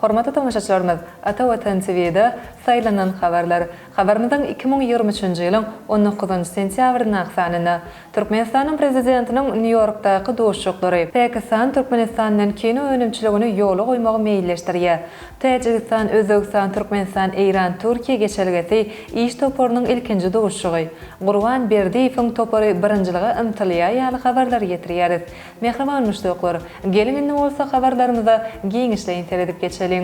Hormatly tomaşaçylarymyz, Ata Watan TVde Saýlanan habarlar habarymyzyň 2023-nji ýylyň on dokuzynjy sentýabryndaky sanynda Türkmenistanyň Prezidentiniň Nýu-Ýorkdaky duşuşyklary, Pakistan Türkmenistan bilen kino önümçiligini ýola goýmagy meýilleşdirýär. Täjigistan, Özbegistan, Türkmenistan, Eýran, Türkiýe geçelgesi iş toparynyň ilkinji duşuşygy. Gurban Berdiýewiň topary birinjilige ymtylýar ýaly habarlary ýetirýäris. Mähriban muşdaklar, geliň indi bolsa habarlarymyza giňişleýin seredip geçeliň.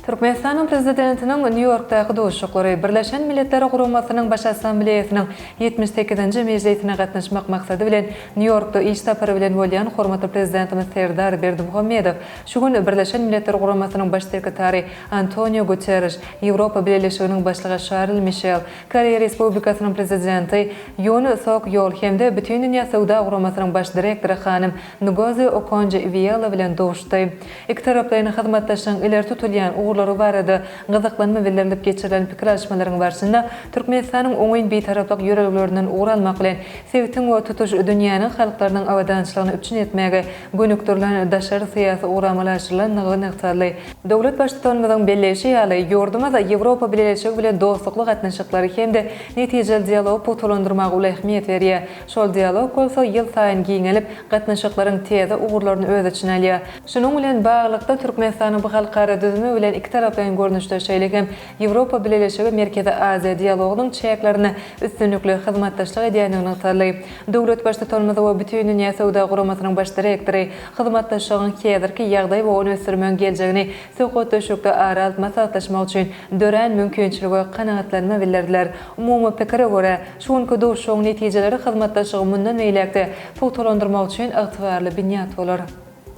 Türkmenistanyň Prezidentiniň Nýu-Ýorkdaky duşuşyklary, Birleşen Milletler Guramasynyň Baş Assambleýasynyň 78-nji mejlisine gatnaşmak maksady bilen Nýu-Ýorkda iş sapary bilen bolýan hormatly Prezidentimiz Serdar Berdimuhamedow şu gün Birleşen Milletler Guramasynyň Baş sekretary Antoniu Guterriş, Ýewropa Bileleşiginiň Başlygy Şarl Mişel, Koreýa Respublikasynyň Prezidenti Ýun Sok Ýol hem-de Bütindünýä Söwda Guramasynyň Baş direktory hanym Ngozi Okonjo-Iweala bilen duşdy. Ikitaraplaýyn hyzmatdaşlygyň ileri tutulýan ugurlary barada gyzyklanma bildirilip geçirilen pikir alyşmalaryň barşynda Türkmenistanyň oňyn Bitaraplyk ýörelgelerinden ugur almak bilen, sebitiň we tutuş dünýäniň halklarynyň abadançylygyny üpjün etmäge gönükdirilen daşary syýasy ugur amala aşyrylandygy nygtaldy. Döwlet Baştutanymyzyň belleýşi ýaly, ýurdumyz Ýewropa Bileleşigi bilen dostlukly gatnaşyklary hem-de netijeli dialogy pugtalandyrmaga uly ähmiýet berýär. Şol dialog bolsa ýylsaýyn giňelip, gatnaşyklaryň täze ugurlaryny öz içine alýar. Şunuň bilen baglylykda, Türkmenistanyň bu halkara düzümi bilen ikitaraplaýyn görnüşde, şeýle hem Ýewropa Bileleşigi Merkezi Aziýa dialogynyň çäklerinde üstünlikli hyzmatdaşlyk edýändigi nygtaldy. Döwlet Baştutanymyz we Bütindünýä Söwda Guramasynyň Baş direktory hyzmatdaşlygyň häzirki ýagdaýy we ony ösdürmegiň geljegini söhbetdeşlikde ara alyp maslahatlaşmak üçin dörän mümkinçilige kanagatlanma bildirdiler. Umumy pikire görä, şu günki duşuşygyň netijeleri hyzmatdaşlygy mundan beýläk-de pugtalandyrmak üçin ygtybarly binýat bolar.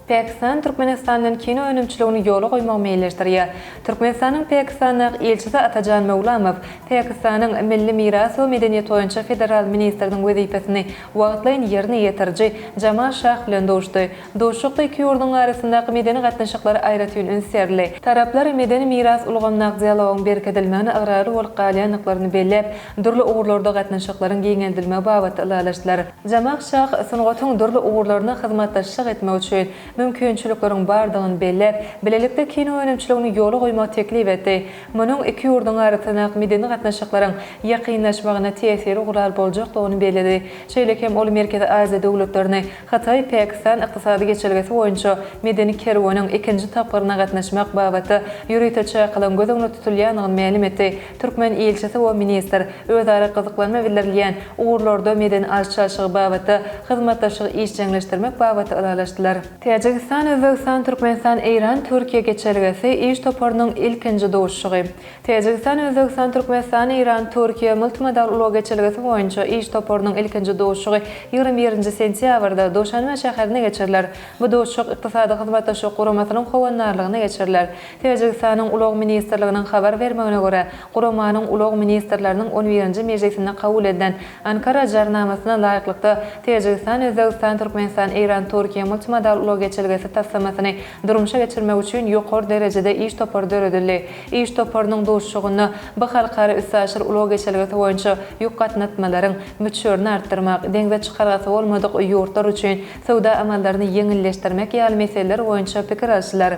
Pakistan Türkmenistan bilen kino önümçiligini ýola goýmagy meýilleşdirýär. Türkmenistanyň Pakistandaky ilçisi Atajan Möwlamow Pakistanyň Milli miras we medeniýet boýunça federal ministriniň wezipesini wagtlaýyn ýerine ýetiriji Jamal Şah bilen duşdy. Duşuşykda iki ýurduň arasyndaky medeni gatnaşyklara aýratyn üns berildi. Taraplar medeni miras ulgamyndaky dialogyň berkidilmegine ygrarly bolup galýandyklaryny belläp, dürli ugurlarda gatnaşyklaryň giňeldilmegi babatda ylalaşdylar. Jamak Şah sungatyň dürli ugurlarynda hyzmatdaşlyk etmek üçin mümkinçilikleriň bardygyny belläp, bilelikde kino önümçiligini ýola goýmagy teklip etdi. Munuň iki ýurduň arasyndaky medeni gatnaşyklaryň ýakynlaşmagyna täsiri gural boljakdygyny belledi. Şeýle hem ol Merkezi Aziýa döwletlerini Hytaý, Pakistan ykdysady geçelgesi boýunça medeni kerweniň ikinji tapgyryna gatnaşmak babatda ýörite çakylygyň göz öňünde tutulýandygyny mälim etdi. Türkmen ilçisi we ministr özara gyzyklanma bildirilýän ugurlarda medeni alyş-çalşygy babatda hyzmatdaşlygy işjeňleşdirmek babatda ylalaşdylar. Täjigistan, Özbegistan, Türkmenistan, Eýran, Türkiýe geçelgesi iş toparynyň ilkinji duşuşygy. Täjigistan, Özbegistan, Türkmenistan, Eýran, Türkiýe multimodal ulag geçelgesi boýunça iş toparynyň ilkinji duşuşygy 21-nji sentýabrda Duşanbe şäherinde geçiriler. Bu duşuşyk Ykdysady Hyzmatdaşlyk Guramasynyň howandarlygynda geçiriler. Täjigistanyň Ulag ministrliginiň habar bermegine görä, guramanyň ulag ministrleriniň on birinji mejlisinde kabul edilen Ankara Jarnamasyna laýyklykda, Täjigistan, Özbegistan, Türkmenistan, Eýran, Türkiýe multimodal ulag geçelgesi taslamasyny durmuşa geçirmek üçin ýokary derejede iş topary döredildi. Iş toparynyň duşuşygynda bu halkara üstaşyr ulag geçelgesi boýunça ýük gatnatmalaryň möçberini artdyrmak, deňze çykalgasy bolmadyk ýurtlar üçin söwda amallaryny ýeňilleşdirmek ýaly meseleler boýunça pikir alşylar.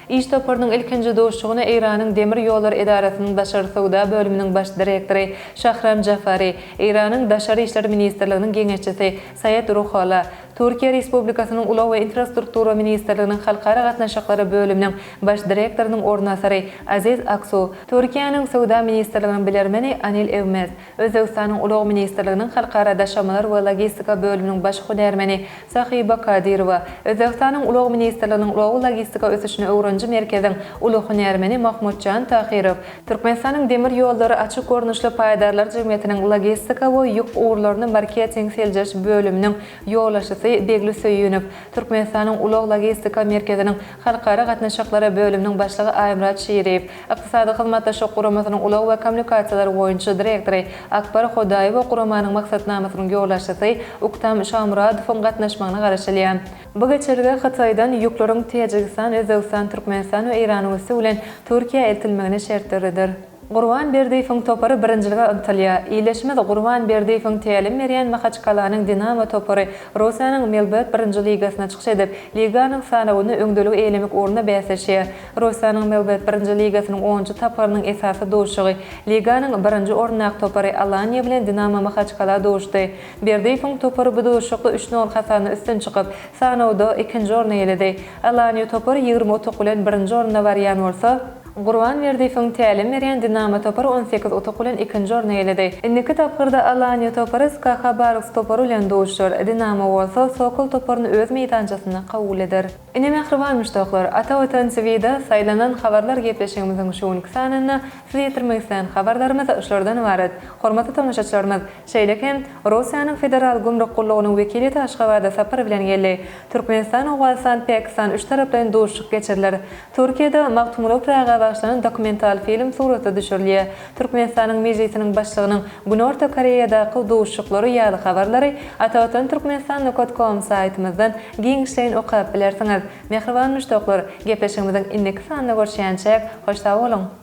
Iş toparynyň ilkinji duşuşygyna Eýranyň Demir ýollary edarasynyň daşary söwda bölüminiň baş direktory Şahram Jafari, Eýranyň Daşary işler ministrliginiň geňeşçisi Saýed Ruhola, Türkiýe Respublikasynyň Ulag we infrastruktura ministrliginiň Halkara gatnaşyklary bölüminiň baş direktorynyň orunbasary Aziz Aksu, Türkiýäniň Söwda ministrliginiň bilermeni Anil Ewmez, Özbegistanyň Ulag ministrliginiň Halkara daşamalar we logistika bölüminiň baş hünärmeni Sahiba Kadyrowa, Özbegistanyň Ulag ministrliginiň Ulag-logistika ösüşini öwreniji merkeziň uly hünärmeni Mahmutjan Tahyrow, Türkmenistanyň Demir ýollary açyk görnüşli paýdarlar jemgyýetiniň logistika we ýük ugurlaryny marketing-seljeriş bölüminiň ýolbaşçysy Begli Söýünow, Türkmenistanyň Ulag-logistika merkeziniň Halkara gatnaşyklary bölüminiň başlygy Aýmyrat Şiriýew, Ykdysady Hyzmatdaşlyk Guramasynyň ulag we kommunikasiýalar boýunça direktory Akbar Hodaýew we guramanyň maksatnamasynyň ýolbaşçysy Uktam Şamuradowyň gatnaşmagyna garaşylýar. Bu geçelge Hytaýdan ýükleriň Täjigistan, Özbegistan, Türkmenistan we Eýranyň üsti bilen Türkiýä eltilmegine şert döreder. Gurban Berdiýewiň topary birinjilige ymtylýar. Ildeşimiz Gurban Berdiýewiň tälim berýän Mahaçkalanyň Dinamo topary Russiýanyň Melbet birinji ligasynda çykyş edip, liganyň sanawynda öňdeligi eýelemek ugrunda bäsleşýär. Russiýanyň Melbet birinji ligasynyň onunjy tapgyrynyň esasy duşuşygy liganyň birinji ornundaky topary Alaniýa bilen Dinamo Mahaçkala duşdy. Berdiýewiň topary bu duşuşykda üç nol hasabynda üstün çykyp, sanawda ikinji orny eýeledi. Alaniýa topary 20 utuk bilen birinji orunda barýan bolsa, Gurban Berdiýewiň tälim berýän Dinamo topary 18 utuk bilen ikinji orny eýeledi. Indiki tapgyrda Alaniýa topary SKA Habarowsk topary bilen duşuşar, Dinamo bolsa Sokol toparyny öz meýdançasynda kabul eder. Ine mähriban muşdaklar, Ata Watan TVda saýlanan habarlar gepleşigimiziň şu günki sanynda size ýetirmek islän habarlarymyz şulardan ybarat. Hormatly tomaşaçylarymyz, şeýle hem, Russiýanyň Federal gümrük gullugynyň wekiliýeti Aşgabada sapar bilen geldi. Türkmenistan, Owganystan, Pakistan üçtaraplaýyn duşuşyk geçiriler. Türkiýede Magtymguly Pyraga bagyşlanan dokumental film surata düşürilýär. Türkmenistanyň Mejlisiniň Başlygynyň Günorta Koreýadaky duşuşyklary ýaly habarlary Atavatan Türkmenistan nokat kom saýtymyzdan giňişleýin okap bilersiňiz. Mähriban muşdaklar, gepleşigimiziň indiki sanynda görüşýänçäk, hoş sag boluň!